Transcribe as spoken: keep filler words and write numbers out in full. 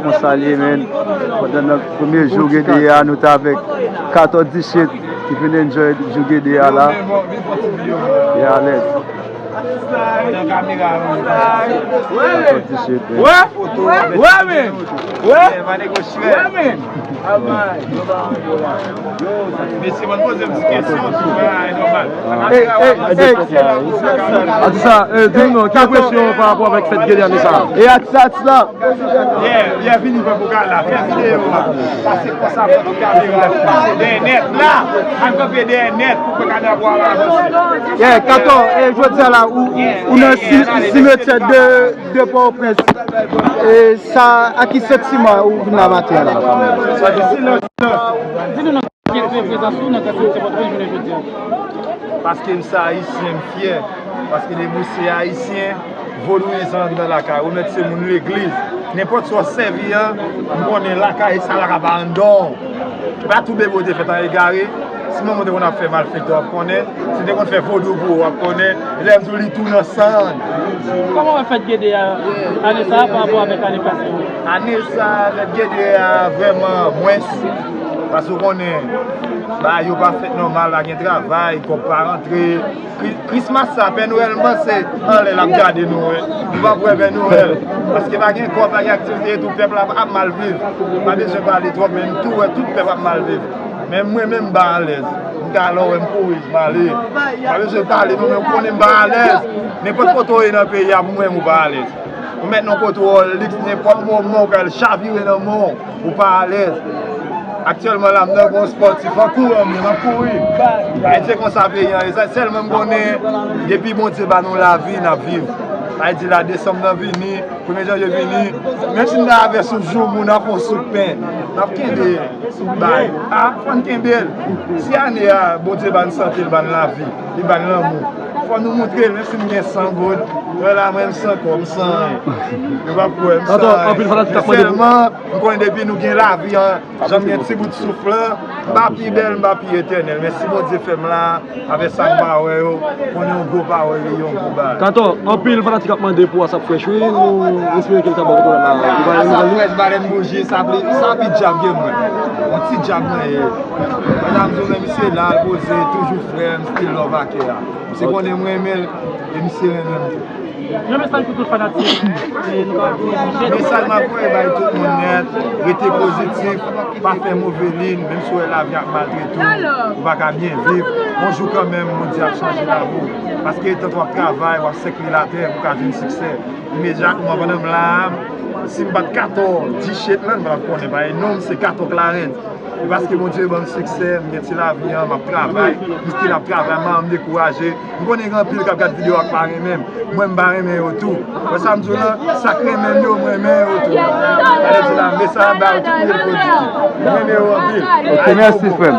Konsa l ye, men. Pandan nan premye jou Gede a, nou t avèk Kato Dichit ki vin enjoy jou Gede a la. Li alèz. Kato Dichit, men. Wè, wè, men. Wè, wè, men. Mesye, mwen poze m ti kesyon, si bagay nòmal. Ey, ey, ey. Atisa, eh, di m non, ki enpresyon w pa rapò avèk fèt Gede ane sa a? E atisa, atisa. Yè, yè, vini fè pou kay la, fè videyo a. Pase konsa, pran tout kamera. Dèyè nèt la, al kanpe dèyè nèt pou fè kamera pou al avanse. Yè, Kato, e jodi a la, ou, ou nan si-, simetyè de, de Pòtoprens. E sa, a ki santiman ou vin la maten an la? Di nou nan ki prezans ou nan kantite Pòtoprens jounen jodi a. Paske m se Ayisyen, m fyè. Paske depi w se Ayisyen, vodouyizan anndan lakay ou, ou mèt se moun legliz. Nenpòt sa w sèvi an, m konnen lakay sa lakay pa anndan w. E pa tout bebe w te fèt an egare. Si manman w te konn ap fè malfektè, w ap konnen. Si te konn fè vodou pou ou, w ap konnen. Lè m di w li tou nan san n. Kòman w wè fèt Gede a ane sa a pa rapò avèk ane pase yo? Ane sa a, fèt Gede a vrèman mwens. Paske w konnen, bagay yo pa fèt nòmal, pa gen travay, kòb pa rantre. Kri-, Krismas sa, Pè Nwèl, m panse anlè l ap gade nou, wi. Nou p ap wè Pè Nwèl. Paske pa gen kòb, pa gen aktivite, tout pèp la ap mal viv. Pa bezwen pale twòp, men m tou wè tout pèp ap mal viv. Men mwen menm, m pa alèz. M ka lè w wè m kouri, m ale. Pa bezwen pale, non, men w konnen m pa alèz. Nenpòt kote w ye nan peyi a, pou mwen, ou pa alèz. Ou mèt nan kontwòl, liks, nenpòt moman, ou ka chavire nan men w. Ou pa alèz. Aktyèlman la, m nan yon espòtif, an kouran m ye, m ap kouri. Sa vle di se konsa peyi an ye. Sa sèlman m konnen, depi Bondye ba nou lavi, n ap viv. Sa vle di la, desanm nan vini, premye janvye vini, menm si n ta avè soup joumou, n ap fè yon soup pen, n ap kenbe bay. A, fò n kenbe l. Si ane a, Bondye ba n sante, l ba n lavi, li ba n lanmou, fò nou montre l, menm si m gen san goud, wè la, mwen, m san kòb, m san anyen. Yo p ap kwè, m san anyen. Anpil fanatik ap mande pou sèlman, m konnen depi nou gen lavi an, jan m gen ti bout souf lan, m pa pi bèl, m pa pi etènèl, men si Bondye fè m la, avèk sa m pa wè yo, konnen yon gwo pawòl li ye, yon gwo bagay. Kato, anpil fanatik ap mande pou ASAP Fresh, wi, nou espere ke l ta ba w kontwòl la. Ou pa gen nouvèl li? ASAP Fresh, Balèn Bouji, sa pi, sa pi djab ke mwen. Yon ti djab mwen ye. Mwen ta di w, men misye la, l poze, toujou frè m, still love a kè a. Misye konnen m renmen l, e misye renmen m tou. Yon mesaj pou tout fanatik. E nou ka di, mesaj m ap voye bay tout moun nèt, rete pozitif, pa fè move liy, menm si w wè lavi ap maltrete w, ou pa ka byen viv, yon jou kanmenm, Bondye ap chanje lavi w. Paske tank w ap travay, w ap sèkle latè pou w ka jwenn siksè. Imedyatman, pandan m la a, si m pa t Kato Dichit lan, m pa t ap konnen, paske non m se Kato Clarens. E paske Bondye ban m siksè, m gen ti lavi an, m ap travay, m still ap travay, m pa janm dekouraje. M konnen gen anpil k ap gad videyo a k pa renmen m. Mwen, m pa renmen yo tou. Wè sa m di w lan, sa k renmen m yo, m renmen yo tou. Sa vle di la, mesaj la ba yo tout, li pozitif. M renmen yo anpil. Ok, mèsi, frè m.